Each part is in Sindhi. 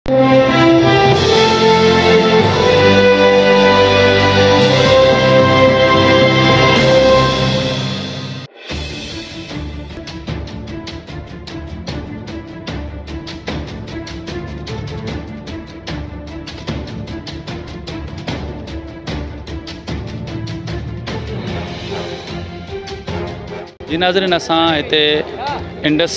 جي ناظرين اسان هتي انڊس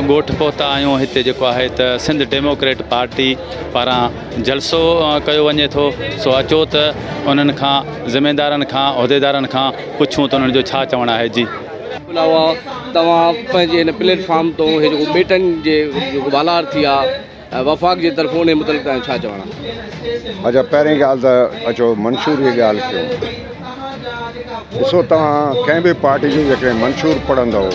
ڳوٺ پهتا آهيون هتي جيڪو آهي ته سنڌ ڊيموڪريٽ پارٽي پاران جلسو ڪيو وڃي ٿو سو اچو ته انهن کان ذميدارن کان عهديدارن کان پڇون ته انهن جو ڇا چوڻ آهي جي. علاوه توهان پنهنجي هن پليٽ فارم تون هي جيڪو ٻيٽن جي جيڪو والار ٿي آ وفاق جي طرفون انهي متعلق توهان جو ڇا چوڻ آ؟ اچا پهرين ڳالهه ته اچو منشور جي ڳالهه ڪيون. ڏسو توهان ڪنهن به پارٽي جو جيڪڏهن منشور پڙهندؤ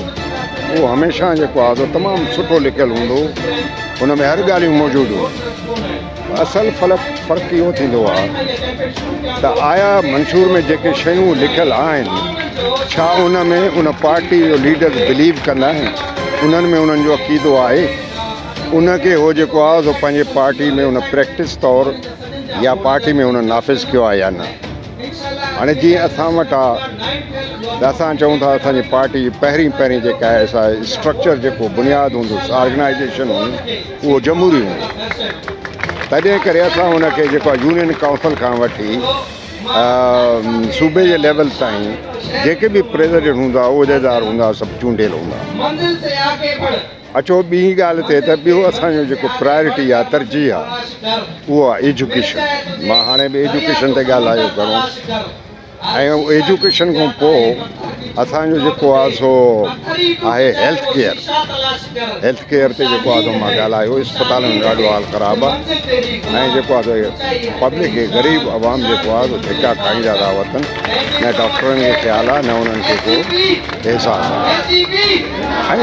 اهو هميشه جيڪو آهي سو تمام سٺو لکيل هوندو ان ۾ هر ڳالهيون موجود هونديون اصل فلق فرق اهو ٿيندو آهي ته آيا منشور ۾ جيڪي شيون لکيل آهن ڇا ان ۾ ان پارٽي جو ليڊر بليو ڪندا آهن انهن ۾ انهن جو عقيدو آهي ان کي هو جيڪو آهي سو پنهنجي پارٽي ۾ ان پريڪٽس طور يا پارٽي ۾ ان نافذ ڪيو آهي يا نه. هاڻي جيئن اسان وٽ آ ته اسان چئون ٿا اسان جي پارٽي جي پهرين پهرين جيڪا آهي سا اسٽرڪچر جيڪو بنياد هوندو آرگنائيزيشن هوندي اهو جمهوري هوندو تڏهن ڪري اسان ان کي جيڪو آهي يونين ڪائونسل کان وٺي صوبي جي ليول تائين جيڪي به پريزيڊنٽ هوندا عهديدار هوندا سڀ چونڊيل هوندا. اچو ٻي ڳالهه تي ته ٻيو اسان جو جيڪو پرائرٽي آ ترجيح آ اهو آ ايجوڪيشن مان هاڻي به ايجوڪيشن تي ڳالهايو گهڻو ۽ ايجوڪيشن کان پوء اسان جو جيڪو آ سو آهي هيلٿ ڪيئر هيلٿ ڪيئر تي جيڪو آ سو مان ڳالهايو اسپتالن جو ڏاڍو حال خراب آ ۽ جيڪو آ سو پبلڪ کي غريب عوام جيڪو آ سو ڌڪا کائيندا ٿا وتن نه ڊاڪٽرن کي خيال آ نه انهن کي ڪو احساس آ ۽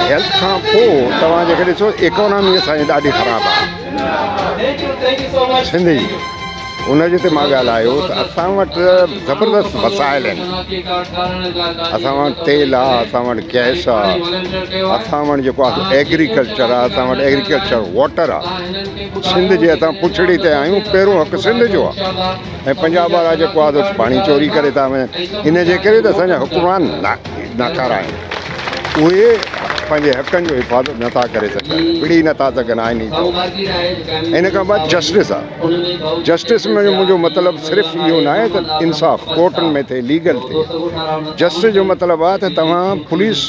هيلٿ کان پوء توهان جيڪڏهن ڏسو ايڪانامي اسان جي ڏاڍي خراب آهي سنڌ جي ان جي تي مان ڳالهايو ته اسان وٽ زبردست وسائل آهن اسان وٽ تيل آهي اسان وٽ گئس آهي اسان وٽ جيڪو آهي ايگريڪلچر آهي اسان وٽ ايگريڪلچر واٽر آهي سنڌ جي اسان پڇڙي تي آهيون پهريون حق سنڌ جو آهي ۽ پنجاب وارا جيڪو آهي پاڻي چوري ڪري ٿا وڃن ان جي ڪري ته اسان جا حڪمران ناڪارا آهن اهي پنهنجي حقن جو حفاظت نٿا ڪري سگهن وڙهي نٿا سگهن آئيني طور ان کان بعد جسٽس آهي جسٽس ۾ منهنجو مطلب صرف اهو نه آهي ته انصاف ڪورٽن ۾ ٿئي ليگل ٿئي جسٽس جو مطلب آهي ته توهان پوليس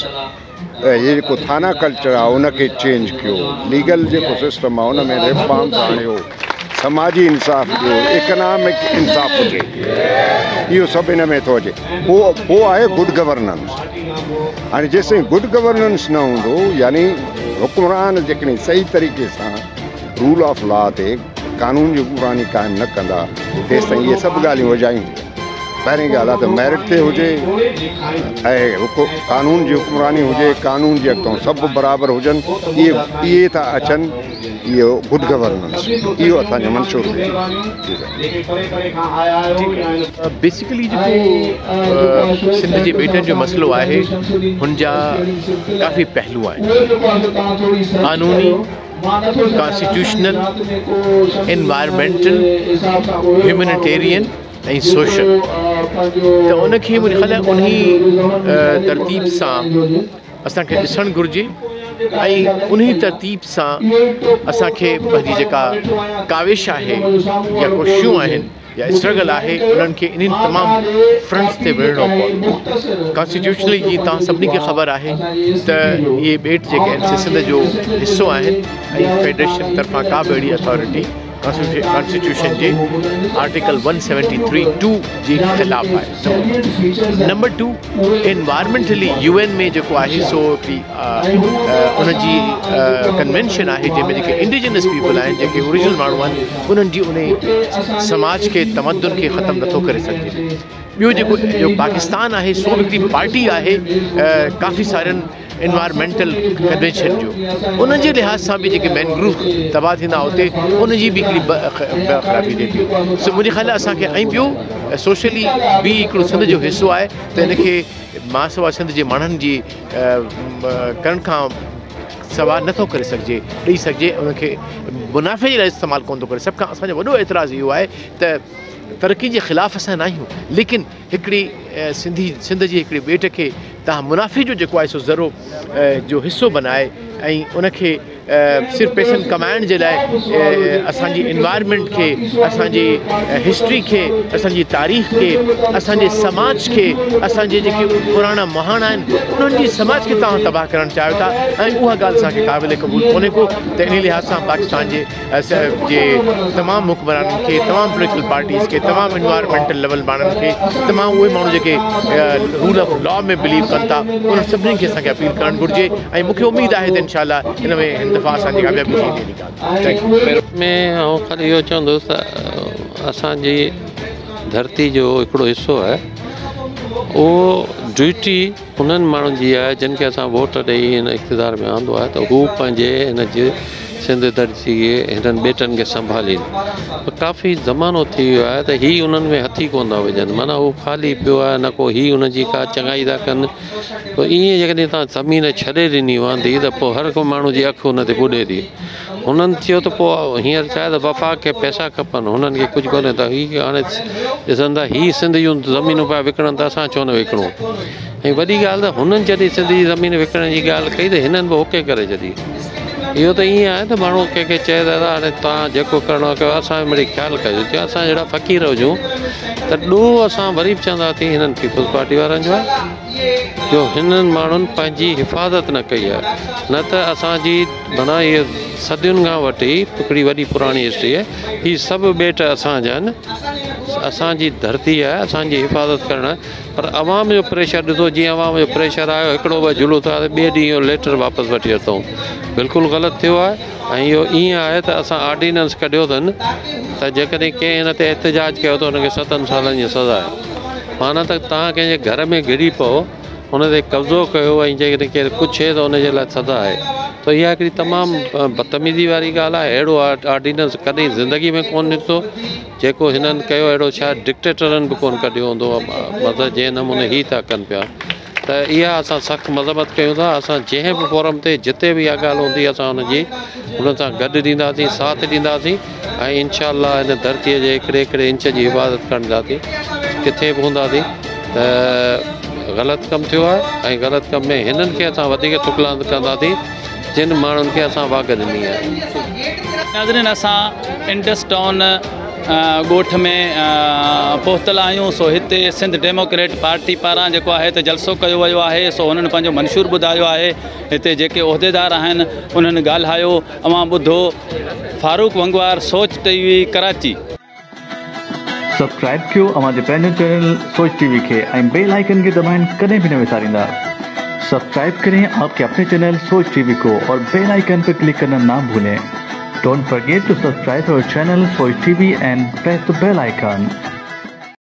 هي جيڪو ٿانا ڪلچر آهي ان کي چينج ڪيو ليگل جيڪو سسٽم آهي ان ۾ ريفارمز آڻيو سماجي انصاف ڏيو اڪنامڪ انصاف هجي اهو سڀ ان ۾ ٿو اچي پوء پوء آهي گڊ گورننس هاڻي جيستائين گڊ گورننس نه هوندو يعني حڪمران جيڪڏهن صحيح طريقي سان رول آف لا تي قانون جي حڪمراني قائم نه ڪندا تيستائين اهي سڀ ڳالهيون اجايون هونديون. پهرين ڳالهه آهي ته ميرٽ تي هجي ۽ قانون جي حڪمراني هجي قانون جي اڳتان سڀ برابر هجن اهي اهي ٿا اچن اهو گڊ گورننس اهو اسان جو منشور هجي جي سر. بيسيڪلي جيڪو سنڌ جي ٻيٽن جو مسئلو آهي هن جا ڪافي پهلو آهن قانوني ڪانسٽيٽيوشنل انوائرمينٽل هيومينيٽيرين ۽ سوشل ته ان کي منهنجي خيال انهي ترتيب سان اسان کي ڏسڻ گهرجي ۽ انهي ترتيب سان اسان کي پنهنجي جيڪا ڪاوش آهي يا ڪوششون آهن يا اسٽرگل آهي انهن کي انهن تمام فرنٽس تي وڙهڻو پوندو. ڪانسٽيٽيوشنلي جيئن توهان سڀني کي خبر آهي ته اهي ٻيٽ جيڪي آهن سي سنڌ جو حصو آهن ۽ فيڊريشن طرفان ڪا به اهڙي اٿارٽي ڪانسٽيٽيوشن جي آرٽيڪل 173 ٽو جي خلاف آهي. نمبر ٽو انوائرمينٽلي يو اين ۾ جيڪو آهي سو هڪڙي ان جي ڪنوينشن آهي جنهن ۾ جيڪي انڊيجنس پيپل آهن جيڪي اوريجنل ماڻهو آهن انهن جي انهي سماج کي تمدن کي ختم نٿو ڪري سگهجي. ٻيو جيڪو جو پاڪستان آهي سو به هڪڙي پارٽي آهي ڪافي سارن انوائرمينٽل ڪنوينشن جو ان جي لحاظ سان به جيڪي مينگروو تباهه ٿيندا اتي ان جي به هڪڙي خرابي ٿئي ٿي سو منهنجي خيال اسان کي ۽ ٻيو سوشلي به هڪڙو سنڌ جو حصو آهي ته ان کي مان سوا سنڌ جي ماڻهن جي ڪرڻ کان سوا نٿو ڪري سگهجي ڏئي سگهجي ان کي منافعي جي لاء استعمال ڪونه ٿو ڪري. سڀ کان اسان جو وڏو اعتراض اهو آهي ته ترقي جي خلاف اسان نه آهيون، ليڪن هڪڙي سنڌي سنڌ جي هڪڙي ٻيٽ کي توهان منافعي جو جيڪو آهي سو ذرو جو حصو بنائي ۽ ان کي صرف پئسن ڪمائڻ جي لاء اسان جي انوائرمينٽ کي، اسان جي هسٽري کي، اسان جي تاريخ کي، اسان جي سماج کي، اسان جي جيڪي پراڻا مهاڻا آهن انهن جي سماج کي توهان تباهه ڪرڻ چاهيو ٿا ۽ اها ڳالهه اسان کي قابل قبول ڪونهي ڪو. ته انهي لحاظ سان پاڪستان جي جي تمام حڪمرانن کي، تمام پوليٽيڪل پارٽيز کي، تمام انوائرمينٽل ليول ماڻهن کي، تمام اهي ماڻهو جيڪي رول آف لا ۾ بليو ڪن ٿا انهن سڀني کي اسان کي اپيل ڪرڻ گهرجي ۽ مون کي اميد آهي ته انشاء الله ان ۾ هن دفعا اسان جي ڪاميابي ٿيندي انهي ڳالهه ۾. Thank you. ۾ آئون خالي اهو چوندس ته اسان جي ڌرتي جو هڪڙو حصو آهي اهو ڊيوٽي انهن ماڻهن جي آهي جن کي اسان ووٽ ڏئي هن اقتدار ۾ آندو آهي ته هو پنهنجي هن جي سنڌ ڌرتي کي هنن ٻيٽن کي سنڀالين پر ڪافي زمانو ٿي ويو آهي ته هي انهن ۾ هٿ ئي ڪونه ٿا وجهن معنيٰ هو خالي پيو آهي نه ڪو هي ان جي ڪا چڱائي ٿا ڪن پوء ائين جيڪڏهن توهان زمين ڇڏي ڏني واندي ته پوء هر ڪو ماڻهو جي اک ان تي ٻڏي ٿي. هنن چيو ته پوء هينئر ڇا آهي ته وفاق کي پئسا کپن هنن کي ڪجهه ڪونهي ته هي هاڻي ڏسن ٿا هي سنڌ جون زمينون پيا وڪڻن ته اسان ڇو نه وڪڻون ۽ وڏي ڳالهه ته هنن جڏهن سنڌ جي زمين وڪڻڻ جي ڳالهه ڪئي ته هنن به اوڪي ڪري ڇڏي. اهو ته ائين آهي ته ماڻهو ڪنهن کي چئي ته هاڻي توهان جيڪو ڪرڻو آهي ڪيو اسان جو مڙئي خيال ڪجو چي اسان جهڙا فقير هجون ته ڏوهه اسان وري به چونداسين هنن پيپلز پارٽي وارن جو آهي جو هنن ماڻهن پنهنجي حفاظت نه ڪئي آهي نه ته اسان جي معنيٰ هي صدين کان وٺي هڪڙي وڏي پراڻي هسٽري آهي هي سڀ ٻيٽ اسان جا آهن اسان جي ڌرتي آهي اسان جي حفاظت ڪرڻ پر عوام جو پريشر ڏسو جيئن عوام جو پريشر آيو هڪڙو ٻه جلوس آيا ته ٻئي ڏينهن اهو ليٽر واپس وٺي ورتائون بلڪل غلط ٿيو آهي ۽ اهو ائين آهي ته اسان آرڊيننس ڪڍيو اٿن ته جيڪڏهن ڪنهن هن تي احتجاج ڪيو ته ان کي ستن سالن جي سزا آهي معنيٰ ته توهان ڪنهن جي گهر ۾ گهڙي پئو ان تي قبضو ڪيو ۽ جيڪڏهن ڪير پڇي ته ان جي لاء سزا آهي ته اها هڪڙي تمام بدتميزي واري ڳالهه آهي اهڙو آرڊيننس ڪڏهن زندگي ۾ ڪونه نڪتو جيڪو هنن ڪيو اهڙو شايد ڊڪٽيٽرن به ڪونه ڪڍيو هوندو مطلب جنهن نموني هي ٿا ڪن پيا ته اها اسان سخت مذمت ڪيون ٿا اسان جنهن به فورم تي جتي به اها ڳالهه هوندي اسان ان جي انهن سان گڏ ڏينداسين ساٿ ڏينداسين ۽ انشاء الله هن ڌرتي جي هڪڙي هڪڙي انچ جي حفاظت ڪنداسين ڪٿي به هونداسين ته غلط ڪم ٿيو آهي ۽ غلط ڪم ۾ هنن کي اسان وڌيڪ ٿڪلاند ڪنداسين جن ماڻهن کي اسان واڳ ڏني آهي. ناظرين اسان انڊس ٽائون ڳوٺ ۾ پهتل آهيون سو هتي سنڌ ڊيموڪريٽ پارٽي پاران جيڪو آهي ته جلسو ڪيو ويو آهي سو هنن پنهنجو منشور ٻڌايو آهي هتي جيڪي عهديدار آهن انهن ڳالهايو اوهان ٻڌو Farooq Wangwar Soch T V Karachi. Subscribe ڪيو اوهان جي پنهنجو چينل سوچ ٽي وي کي ۽ بيل آئيڪن کي دٻائڻ ڪڏهن به نه وساريندا. سبسڪرائب ڪرين آپ ڪي اپني چينل سوچ ٽي وي ڪو اور بيل آئيڪن پي ڪلڪ ڪرنا نا ڀولين. Don't forget to subscribe our channel Soch T V and press the bell icon.